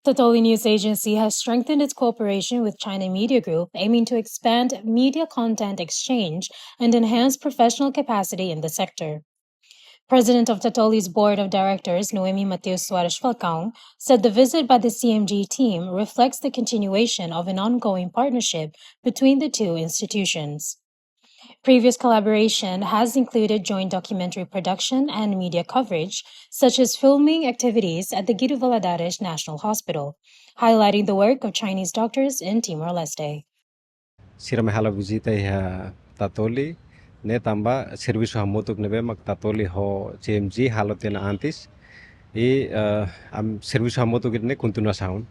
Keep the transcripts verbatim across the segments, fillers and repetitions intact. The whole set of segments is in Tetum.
Tatoli News Agency has strengthened its cooperation with China Media Group, aiming to expand media content exchange and enhance professional capacity in the sector. President of Tatoli's Board of Directors, Noemi Mateus Soares Falcão, said the visit by the C M G team reflects the continuation of an ongoing partnership between the two institutions. Previous collaboration has included joint documentary production and media coverage, such as filming activities at the Guido Valadares National Hospital, highlighting the work of Chinese doctors in Timor-Leste. Sira mai halo vizita iha Tatoli ne'e tanba servisu hamutuk ne'ebé mak Tatoli ho C M G halo tiha ona antes. I, eh, ami servisu hamutuk ne'e kontinuasaun.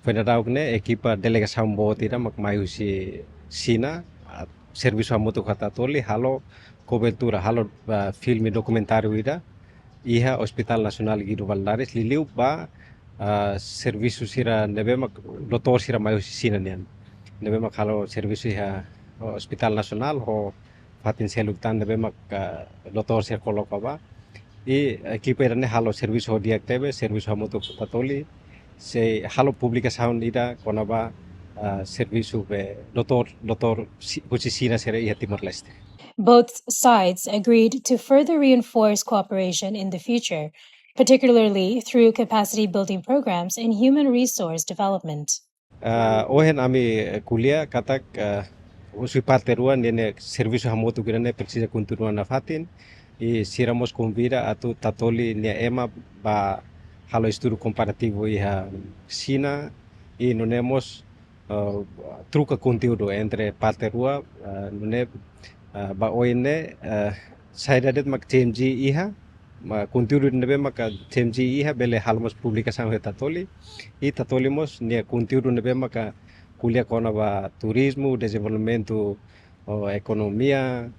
Foin daudauk ne'e ekipa delegasaun boot ida mak mai husi Xina, ah, servisu hamutuk ho Tatoli halo kobertura, halo, ah, filme dokumentáriu ida iha Hospital Nasionál Guido Valadares, liuliu ba, ah, servisu sira ne'ebé mak doutór sira mai husi Xina nian. Ne'ebé mak halo servisu iha, oh, Hospital Nasionál ho fatin seluk tan ne'ebé mak, ah, doutór sira koloka ba. I ekipa ida-ne'e halo servisu ho di'ak tebes, servisu hamutuk ho Tatoli, sei halo publikasaun ida kona-ba, ah, servisu be doutór, doutór Xi-, husi Xina sira iha Timor-Leste. Both sides agreed to further reinforce cooperation in the future, particularly through capacity building programs in human resource development. Ah, ohin ami, eh, ko'alia katak, ah, husi parte rua ninia servisu hamutuk ida-ne'e presiza kontinua nafatin. I sira mós konvida atu Tatoli nia ema ba halo estudu komparativu iha Xina. I nune'e mós, ah, troka konteúdu entre parte rua, ah, nune'e, ah, ba oin ne'e, ah, saida de'it mak C M G iha, mak konteúdu ne'ebé mak C M G iha bele halo mós publikasaun iha Tatoli. I Tatoli mós nia konteúdu ne'ebé mak ko'alia kona-ba turizmu, dezenvolvimentu, oh, ekonomia,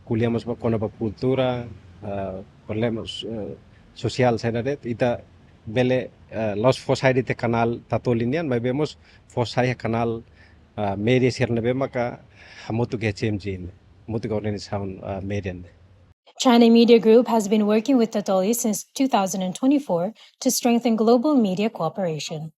ko'alia mós ba kona-ba kultura, ah, problema, eh, sosiál saida de'it, ita bele, eh, la'ós fó sai de'it iha kanál Tatoli nian, maibé mós fó sai iha kanál, ah, média sira ne'ebé mak hamutuk ho C M G ne'e, hamutuk ho organizasaun, ah, média ne'e. China Media Group has been working with Tatoli since two thousand twenty-four to strengthen global media cooperation.